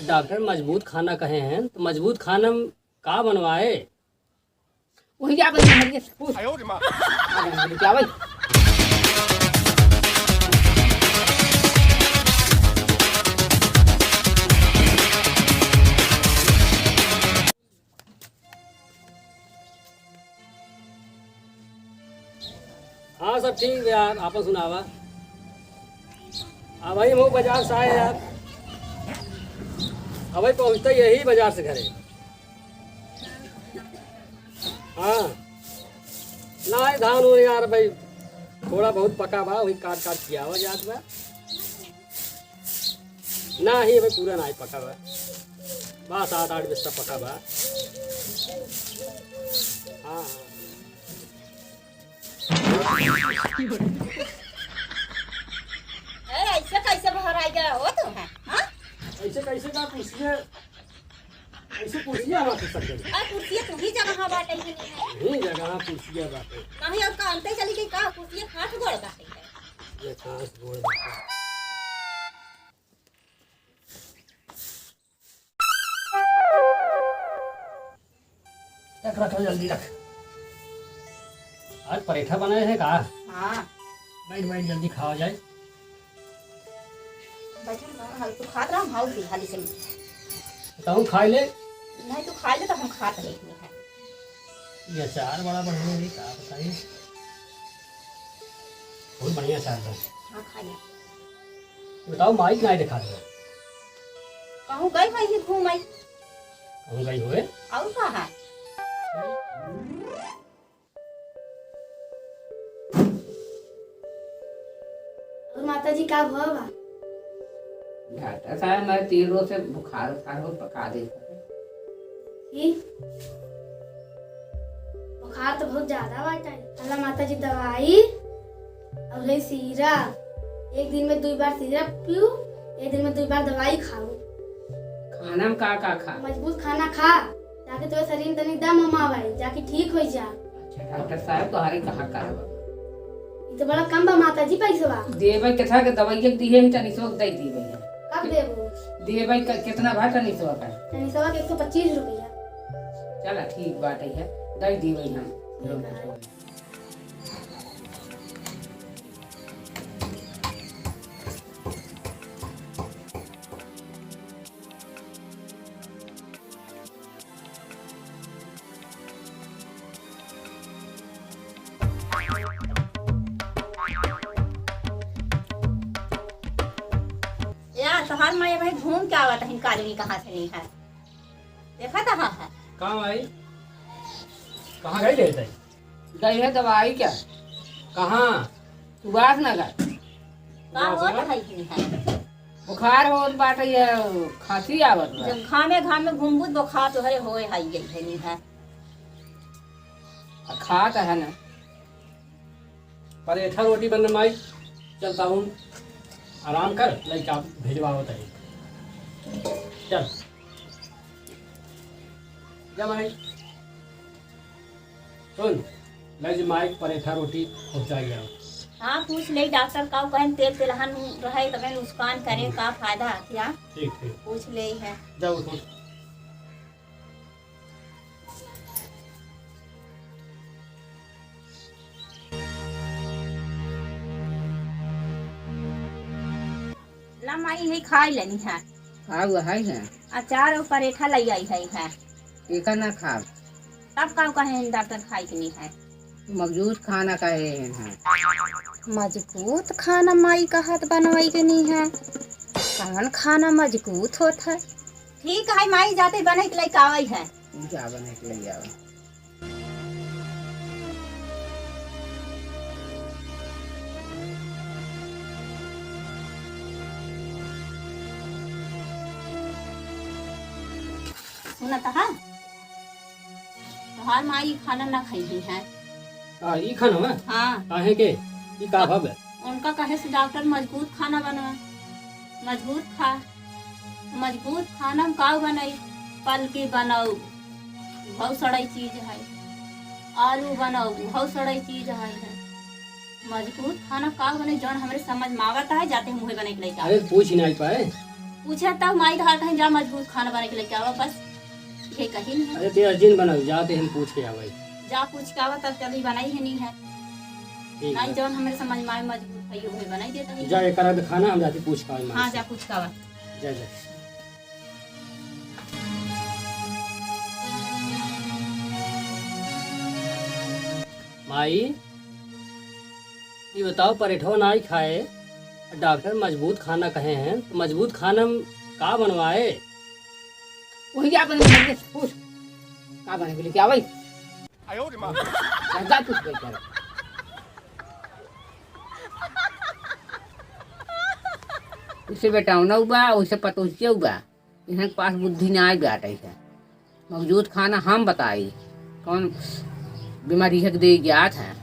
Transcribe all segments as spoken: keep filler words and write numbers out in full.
डॉक्टर मजबूत खाना कहे हैं, तो मजबूत खाना में का बनवाए? वही जा भाई, हरिये से पूछ। आयो रे माँ। आ, क्या भाई? हाँ, सब ठीक बा यार, आपन सुनावा। अब भाई, हम बाजार से आए यार, अब भाई पहुँचते यही बाजार से घरे। हाँ, ना, धान हो यार भाई, थोड़ा बहुत पका बा, वही काट काट खियावा जात बा। नाही, अबे पूरा नाही पका बा। बा, सात आठ बिस्सा पका बा। हाँ, हाँ। ए, ऐसे कैसे बाहर आ गया हो तू, हैं? हाँ? ऐसे कैसे का कुर्सिया, ऐसे कुर्सिया ना कर सकते। आ, कुर्सिया तू ही जगह बाटे ही नहीं है। ही जगह कुर्सिया बाटे। कहीं और का अंते चली गई का? कुर्सिया हाथ गोड़ बाटे। ये सांस गोड़ बाटे। रख, रख, जल्दी रख। आज परेठा बनाए हैं का? हाँ। बैठ, बैठ, जल्दी खावा जाए। बैठल रह, हम तू खात रह, हम हाउस दिखा ली चल। तो हम खाई ले। नहीं, तू खाई ले तो हम खात रही है। ये अचार बड़ा बढ़िया है, का बताई? बहुत बढ़िया अचार बा। हाँ, खा ले। बताओ, माई के नाई देखा दे। कहूँ गई भाई ही घूम आई। कहूँ गई हुए? और कहाँ? और माता जी का भवा बा? घाटा साहब, मैं तीन रोज से बुखार उखार हो पका दे। ई बुखार तो बहुत ज्यादा बाटे। अल्लाह माता जी दवाई और है सीरा, एक दिन में दुई बार सीरा पीऊ, एक दिन में दुई बार दवाई खाऊ। खाना में का का खा? मजबूत खाना खा, ताकि तोरे शरीर में तनी दम उम आवे, जाके ठीक हो जा। अच्छा डॉक्टर साहब, तोहरे कहाँ का बा? ई तो बड़ा कम बा माता जी पैसवा। देवे के था कि दवाइया के दिए ही तनी सोच दे दी भैया। कब देबू? देवे का कितना भा तनी सोच का? तनी सोच के एक सौ पच्चीस रुपया। चला ठीक बात है, दे दी भैया हम। ठीक है। यार, तोहार माई भाई घूम के आवत है, इनका आदमी कहाँ से नहीं है? देखा तो हाँ है। कहाँ भाई? कहाँ गई रहे थे? गई है दवाई क्या? कहाँ? सुभाष नगर। का होत है कि नहीं है? बुखार होत बाटे, ये खांसी आवत बा। जब घामे घामे घूमबू तो बुखार तोहरे होए है, यही है नहीं है। आ खात है ना। परेठा रोटी बन माई, चलता हूँ, आराम कर, लइका भेजवावत है। चल। जा माई। सुन, ले जी माई के परेठा रोटी पहुँचा गया। हाँ, पूछ ले डॉक्टर का कहन, तेल तेलहन रहे तबे नुकसान करे, का फायदा क्या? ठीक, ठीक। पूछ ले है। जा उठ, उठ। ला माई, यही खाई लेनी है। हाँ, वो है, है। अचार और परेठा ले आई है, है। एका ना खाब। तब का कहे हैं डॉक्टर खाई के नहीं है? मजबूत खाना कहे हैं। मजबूत खाना माई का हाथ बनवाई के नहीं है। कौन खाना मजबूत होत है? ठीक है माई, जाते बने के लेके आवई है। जा बने के ले आवा। सुनत हा? तोहार माई खाना ना खइली है। का, ई खाना में? हाँ। काहे के? ई का भव है? उनका कहे से डॉक्टर मजबूत खाना बनवा, मजबूत खा। मजबूत खाना में का बनाई? पलकी बनाऊ, बहुत सड़ई चीज है। आलू बनाऊ, बहुत सड़ई चीज है। मजबूत खाना का बने, जौन हमरे समझ में आवत है, जाते हम उहे बने के लेके अरे, आवत। पूछ ही नहीं पाए। पूछे तब माई धार कहीं जा मजबूत खाना बना के लेके आवा, बस ये कही नहीं है। अरे ते अर्जुन बनाओ, जा ते हम पूछ के आवे। जा पूछ के आवा, तब चली बनाई है नहीं है। ठीक नहीं है। जौन हमरे समझ में आवे मजबूत है, वही बनाई देता है। जा एक करा के खाना, हम जाते पूछ के आवे माई हाँ, से। जा पूछ के आवा। जा, जा। माई, ये बताओ, परेठवा नाई खाए, डॉक्टर मजबूत खाना कहे हैं, तो मजबूत खाना में का बनवाए? वही जा बने, बने, पूछ, का बने के लेके आवे? आयो रे माँ। जा, जा, पूछ, पूछ, पूछ। उसे बेटा ना बा, उसे पतोहिया बा। इनके पास बुद्धि ना आई बाटे है। मजबूत खाना हम बताई, कौन बीमारी है के दे जात है।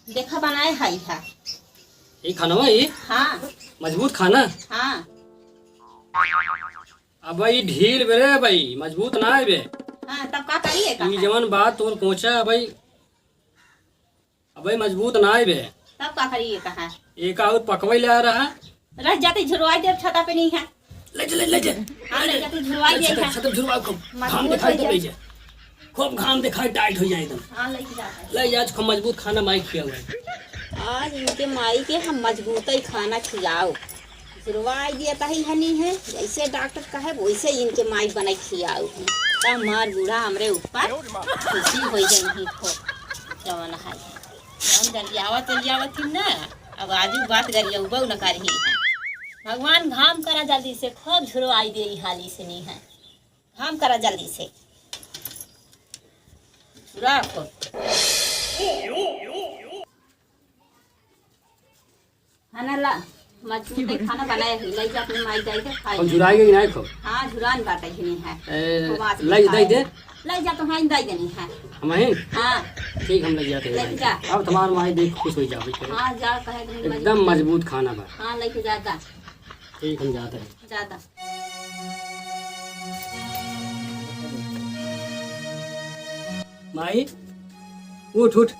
देखा बनाए है, है। ई खानवा ई? हाँ। मजबूत खाना? हाँ। अब ई ढील बे रे भाई, मजबूत ना है बे। हाँ, तब का करिए का ई है? जवन बात तोर कोचा भाई, अबे मजबूत ना आइबे। तब का करी ये कहा? एका और पकवई ले आ रहा। रह जाते झुरवाई देब छता पे नहीं है। ले जा, ले, ले जा। हाँ, ले जाते झुरवाई ले दे छता है। छता पे झुरवाओ खूब। मजबूत घाम दिखाई हो तो जाए। ले जा। खूब घाम दिखाई, टाइट हो जाए एकदम। हाँ, ले जाते। ले जा, खूब मजबूत खाना माई खियाओ। आज इनके माई के हम मजबूत ही खाना खियाओ। झुरवाई दिया तही हनी है, जैसे डॉक्टर कहे वैसे इनके माई बनाई खियाओ। तब हमार बूढ़ा हमरे ऊपर खुशी हो जाई खूब। जवन है, जवन गरियावत, गरियावत थी ना, अब आजू बात गरियाउबा न करही है। भगवान घाम करा जल्दी से, खूब झुरवाई दे ई हाली से नहीं है। घाम करा जल्दी से। झुरा खूब। खाना ला, मजबूत है, खाना बनाए है, ले जा अपने माई दाई के खाए। हम झुराई गई ना खूब। हाँ, झुरान बाटे ही नहीं है। ए, खूब आस ले खाए। दे दे। ले जा तो हाँ, दाई देनी है। हम ही? हाँ। ठीक, हम ले जाते हैं ले भाई। जा। अब तुम्हार माई देख खुश हो जावे। हाँ, जा, कहे तुम एकदम मजबूत। मजबूत खाना बा। हाँ, लेके जा, जा। ठीक, हम जाते हैं। जा, जा। माई, उठ, उठ।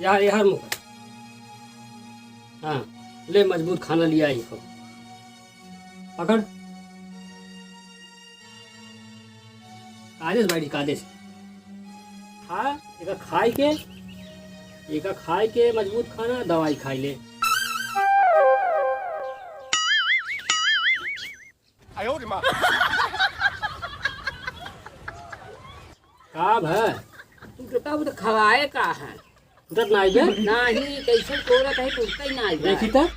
यार, यार, मुँह कर। हाँ, ले मजबूत खाना लिया इनको। पकड़। आदेश भाई, आदेश। खा, एका खाई के, एका खाई के मजबूत खाना, दवाई खाई ले। आयो रे माँ। का भा? तू तो तब तो खवाए का है? टूटत ना आइबे? नाही, कैसे तोड़त है, टूटते ही ना आइबे। देखी तो।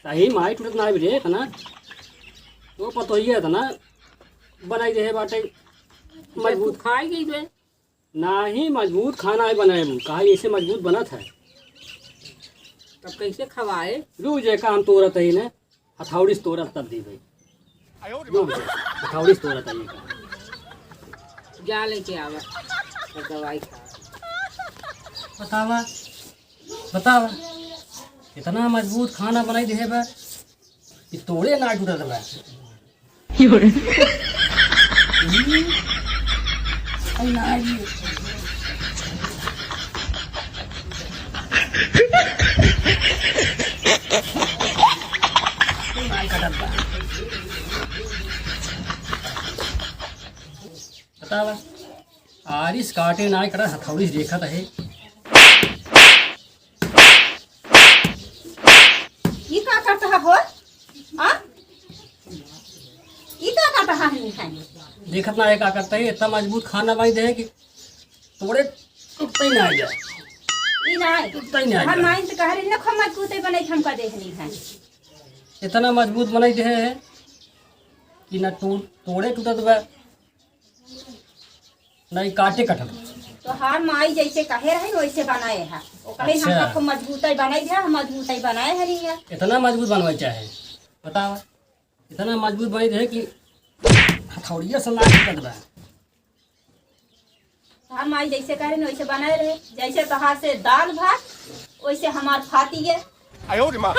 सही माई टूटत ना आइबे रे, है ना? तो पतोहिया है ना? बनाई रहे बाटे मजबूत। मजबूत खाई गई बे। नाही, मजबूत खाना है बनाए में। कहा ऐसे मजबूत बनत है। तब कैसे खवाए? रोज एका हम तोड़त ही ना, हथौड़ी से तोड़त तब दी भाई। रोज हथौड़ी से तोड़त है एका। जा लेके आवा, और दवाई खा। बतावा, बतावा, इतना मजबूत खाना बनाई दे बा। कि तोड़े ना टूटत बा। हम्म। आई ना आई। नाई कटत बा। बतावा, आरिस काटे नाई कटत, हथौड़ी से देखत है। ई का करत ह हो? आ? ई का करत ह हनी है? देखत ना है का करत है, इतना मजबूत खाना बनाई दे है कि तोड़े टूटते ही ना आ जाए। ई ना है। टूटते ही ना आ हम जाए। माइन से कह रही ना, खूब मजबूत है बनाई, हमका देखनी है। इतना मजबूत बनाई दे है कि ना टूट, तोड़े टूटत बा। नहीं, काटे कटल। तोहार माई जैसे कहे रहे, वैसे बनाए है। वो कहे, अच्छा। हमका खूब मजबूताई बनाई दिया, हम मजबूताई बनाए है नहीं है। इतना मजबूत बनवाई चाहे, बतावा। इतना मजबूत बनाई दे कि हथौड़िया से लाग सकत बा। तोहार माई जैसे कहे रहे, वैसे बनाए रहे। जैसे तोहार से दाल भात, वैसे हमार फाती है। आयो रे माँ।